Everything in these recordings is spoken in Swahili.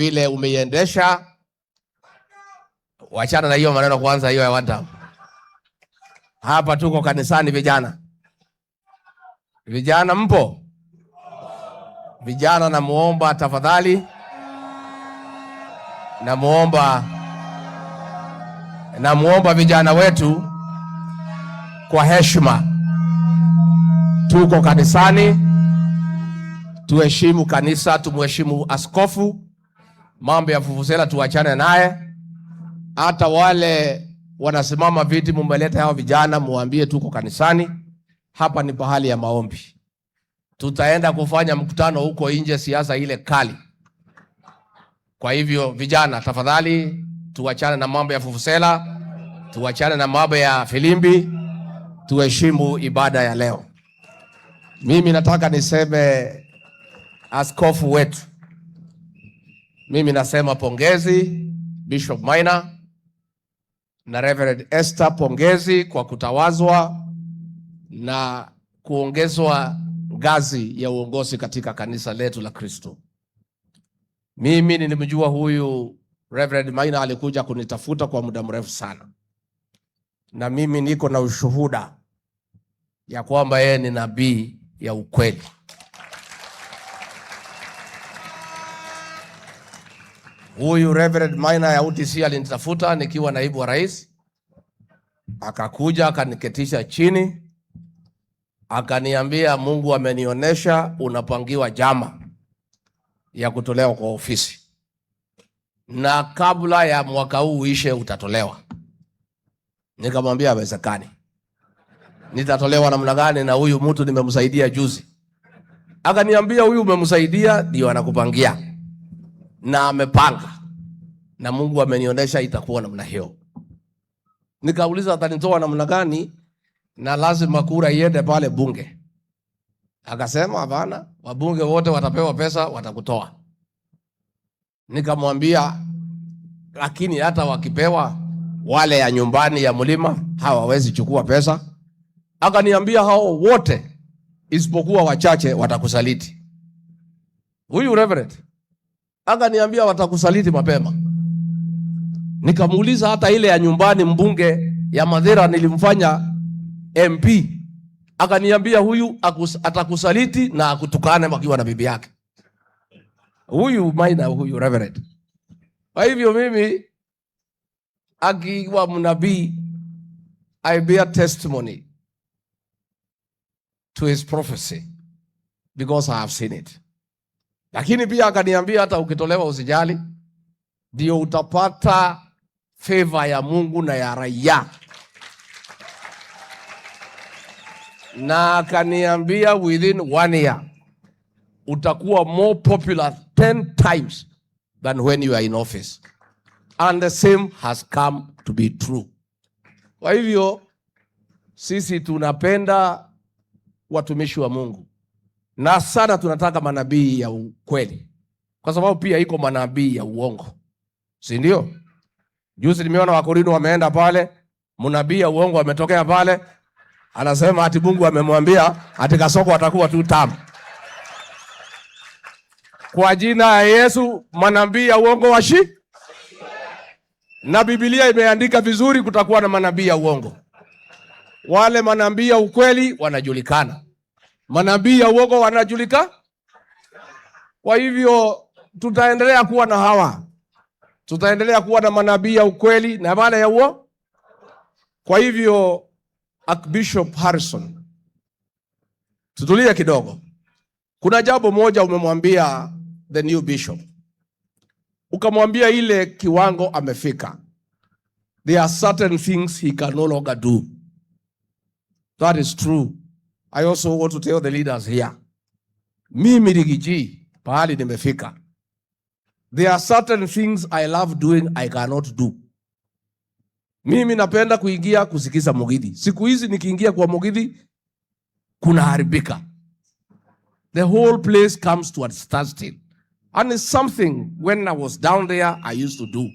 Vile umeiendesha. Wachana na hiyo maneno kwanza, hiyo ya one time. Hapa tuko kanisani vijana. Vijana mpo? Vijana namuomba tafadhali. Namuomba vijana wetu kwa heshima. Tuko kanisani, tuheshimu kanisa, tumuheshimu askofu. Mambo ya vuvuzela tuachane naye. Hata wale wanasimama viti, mumeleta hao vijana, muambie tuko kanisani. Hapa ni pahali ya maombi. Tutaenda kufanya mkutano huko nje, siasa ile kali. Kwa hivyo vijana, tafadhali tuachane na mambo ya vuvuzela, tuachane na mambo ya filimbi, tuheshimu ibada ya leo. Mimi nataka niseme askofu wetu, mimi nasema pongezi Bishop Maina na Reverend Esther, pongezi kwa kutawazwa na kuongezwa ngazi ya uongozi katika kanisa letu la Kristo. Mimi nilimjua huyu Reverend Maina, alikuja kunitafuta kwa muda mrefu sana, na mimi niko na ushuhuda ya kwamba yeye ni nabii ya ukweli. Huyu Reverend Maina ya UTC alinitafuta nikiwa naibu wa rais, akakuja akaniketisha chini, akaniambia Mungu amenionyesha unapangiwa jama ya kutolewa kwa ofisi, na kabla ya mwaka huu uishe utatolewa. Nikamwambia haiwezekani, nitatolewa namna gani na huyu mtu nimemsaidia juzi? Akaniambia huyu umemsaidia ndio anakupangia na amepanga, na Mungu amenionyesha itakuwa namna hiyo. Nikauliza atanitoa namna gani na lazima kura iende pale bunge. Akasema hapana, wabunge wote watapewa pesa, watakutoa. Nikamwambia lakini hata wakipewa wale ya nyumbani ya mlima hawawezi chukua pesa. Akaniambia hao wote isipokuwa wachache watakusaliti. Huyu Reverend akaniambia watakusaliti mapema. Nikamuuliza hata ile ya nyumbani mbunge ya Mathira nilimfanya MP. Akaniambia huyu atakusaliti na akutukane wakiwa na bibi yake. Huyu Maina, huyu Reverend. Kwa hivyo mimi akiwa mnabii, I bear testimony to his prophecy because I have seen it. Lakini pia akaniambia hata ukitolewa usijali, ndio utapata favor ya Mungu na ya raia. Na akaniambia within 1 year utakuwa more popular 10 times than when you are in office. And the same has come to be true. Kwa hivyo sisi tunapenda watumishi wa Mungu na sana tunataka manabii ya ukweli, kwa sababu pia iko manabii ya uongo, si ndio? Juzi nimeona Wakorino wameenda pale, mnabii ya uongo ametokea pale, anasema ati Mungu amemwambia ati Kasongo atakuwa tu tamu. Kwa jina ya Yesu, manabii ya uongo washi. Na Biblia imeandika vizuri kutakuwa na manabii ya uongo. Wale manabii ya ukweli wanajulikana, manabii ya uongo wanajulikana. Kwa hivyo tutaendelea kuwa na hawa, tutaendelea kuwa na manabii ya ukweli na wale ya uongo. Kwa hivyo Archbishop Harrison, tutulie kidogo. Kuna jambo moja umemwambia the new bishop, ukamwambia ile kiwango amefika, there are certain things he can no longer do. That is true. I also want to tell the leaders here, mimi Riggy G pahali nimefika, there are certain things I love doing I cannot do. Mimi napenda kuingia kusikiza Mugithi. Siku hizi nikiingia kwa Mugithi kunaharibika. The whole place comes to a standstill. And it's something when I was down there I used to do.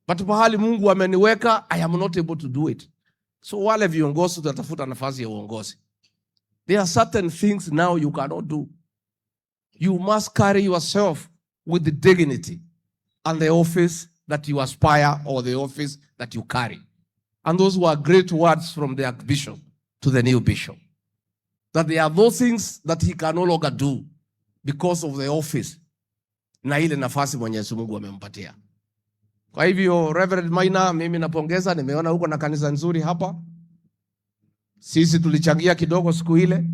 But pahali Mungu ameniweka I am not able to do it. So wale viongozi tutatafuta nafasi ya uongozi. There are certain things now you cannot do. You must carry yourself with the dignity. and the office that you aspire or the office that you carry. And those were great words from the Archbishop to the new bishop. That there are those things that he can no longer do because of the office na ile nafasi Mwenyezi Mungu amempatia. Kwa hivyo, Reverend Maina, mimi napongeza, nimeona huko na kanisa nzuri hapa. Sisi tulichangia kidogo siku ile,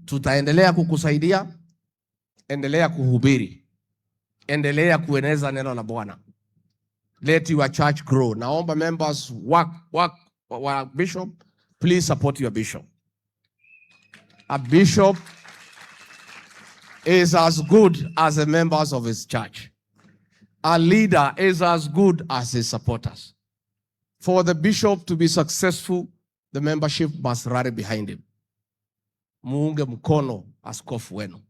tutaendelea kukusaidia. Endelea kuhubiri, endelea kueneza neno la Bwana. Let your church grow. Naomba members wa bishop, please support your bishop. A bishop is as good as the members of his church. A leader is as good as his supporters. For the bishop to be successful, the membership must rally behind him. Muunge mkono askofu wenu.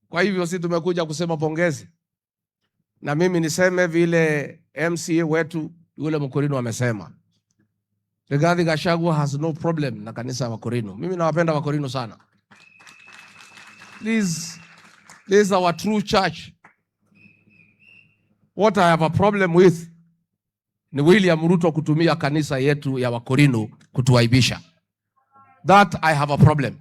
Kwa hivyo si tumekuja kusema pongezi, na mimi niseme vile MCA wetu yule Mkorino amesema, Rigathi Gachagua has no problem na kanisa ya Wakorino. Mimi nawapenda Wakorino sana. Please, this is our true church. What I have a problem with ni William Ruto kutumia kanisa yetu ya Wakorino kutuaibisha. That I have a problem.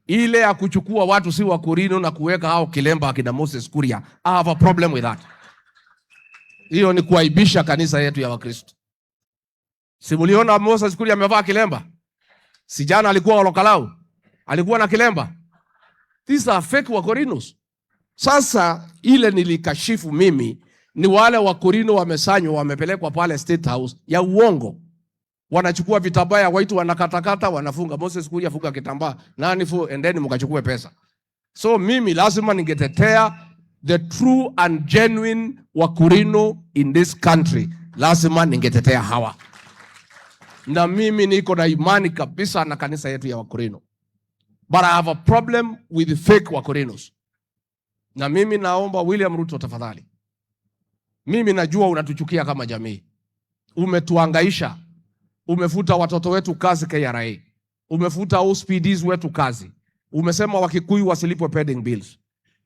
Ile ya kuchukua watu si Wakorino na kuweka hao kilemba akina Moses Kuria, I have a problem with that. Hiyo ni kuaibisha kanisa yetu ya Wakristo. Si muliona Moses Kuria amevaa kilemba? Si jana alikuwa Ol Kalou? Alikuwa na kilemba? These are fake Wakorinos. Sasa ile nilikashifu mimi ni wale Wakorino wamesanywa wamepelekwa pale State House ya uongo. Wanachukua vitambaa ya watu wanakatakata, wanafunga. Moses Kuria funga kitambaa. Nani fu, endeni mkachukue pesa. So mimi lazima ningetetea the true and genuine Wakorino in this country. Lazima ningetetea hawa. Na mimi niko na imani kabisa na kanisa yetu ya Wakorino. But I have a problem with the fake Wakorinos. Na mimi naomba William Ruto, tafadhali. Mimi najua unatuchukia kama jamii. Umetuangaisha. Umefuta watoto wetu kazi KRA. Umefuta OCPDs wetu kazi. Umesema Wakikuyu wasilipwe pending bills.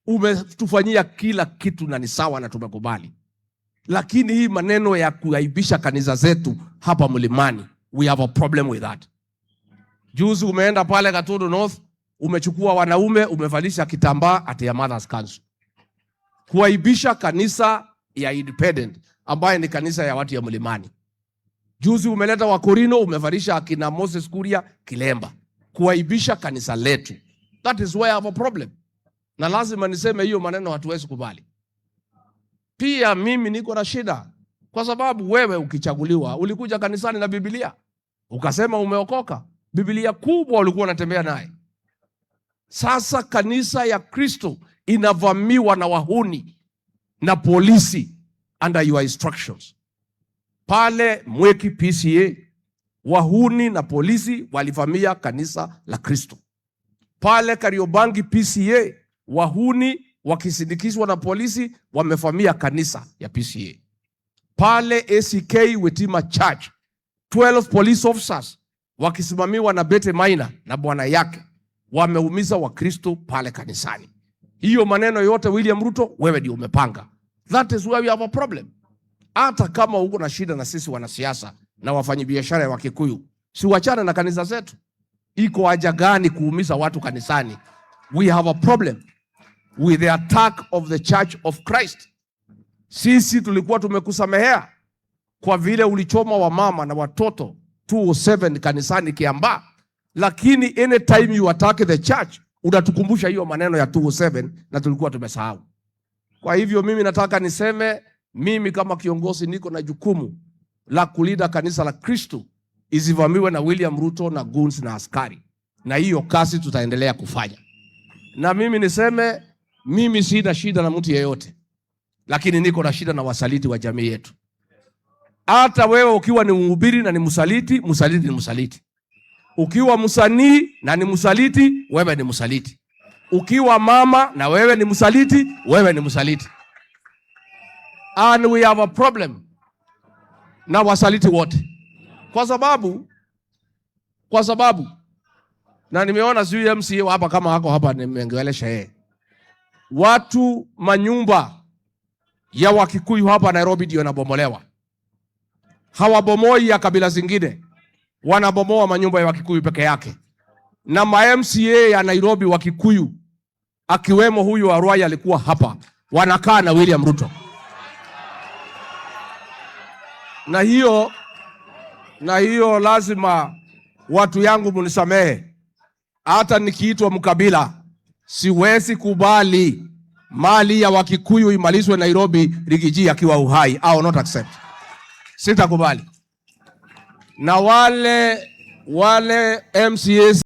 Umetufanyia kila kitu na ni sawa na tumekubali. Lakini hii maneno ya kuaibisha kanisa zetu hapa mlimani, we have a problem with that. Juzi umeenda pale Gatundu North, umechukua wanaume, umevalisha kitambaa at your mother's council. Kuaibisha kanisa ya Independent ambaye ni kanisa ya watu ya mlimani. Juzi umeleta Wakorino, umevalisha akina Moses Kuria kilemba, kuaibisha kanisa letu. That is where I have a problem. Na lazima niseme hiyo maneno hatuwezi kubali. Pia mimi niko na shida kwa sababu wewe ukichaguliwa ulikuja kanisani na Biblia ukasema umeokoka, Biblia kubwa ulikuwa unatembea naye. Sasa kanisa ya Kristo inavamiwa na wahuni na polisi under your instructions. Pale Mwiki PCEA wahuni na polisi walivamia kanisa la Kristo. Pale Kariobangi PCEA wahuni wakisindikizwa na polisi wamevamia kanisa ya PCEA. Pale ACK Witima Church 12 police officers wakisimamiwa na Betty Maina na bwana yake wameumiza Wakristo pale kanisani. Hiyo maneno yote William Ruto, wewe ndio umepanga. That is where we have a problem. Hata kama uko na shida na sisi wanasiasa na wafanyabiashara wa Kikuyu, si wachana na kanisa zetu. Iko haja gani kuumiza watu kanisani? We have a problem with the attack of the Church of Christ. Sisi tulikuwa tumekusamehea kwa vile ulichoma wamama na watoto 207 kanisani Kiambaa, lakini anytime you attack the church unatukumbusha hiyo maneno ya 207 na tulikuwa tumesahau. Kwa hivyo mimi nataka niseme, mimi kama kiongozi niko na jukumu la kulinda kanisa la Kristo isivamiwe na William Ruto na goons na askari, na hiyo kazi tutaendelea kufanya. Na mimi niseme, mimi sina shida na mtu yeyote, lakini niko na shida na wasaliti wa jamii yetu. Hata wewe ukiwa ni mhubiri na ni msaliti, msaliti ni msaliti. Ukiwa msanii na ni msaliti, wewe ni msaliti. Ukiwa mama na wewe ni msaliti, wewe ni msaliti. And we have a problem na wasaliti wote, kwa sababu na nimeona sijui MCA hapa kama hako hapa, nimeongelesha yeye, watu manyumba Ya Wakikuyu hapa Nairobi ndio inabomolewa. Hawabomoi ya kabila zingine, wanabomoa manyumba ya Wakikuyu peke yake. Na ma MCA ya Nairobi Wakikuyu, akiwemo huyu wa Ruai alikuwa hapa, wanakaa na William Ruto. Na hiyo lazima watu yangu munisamehe, hata nikiitwa mkabila siwezi kubali mali ya Wakikuyu imalizwe Nairobi Riggy G akiwa uhai. I will not accept. Sitakubali. Na wale MCAs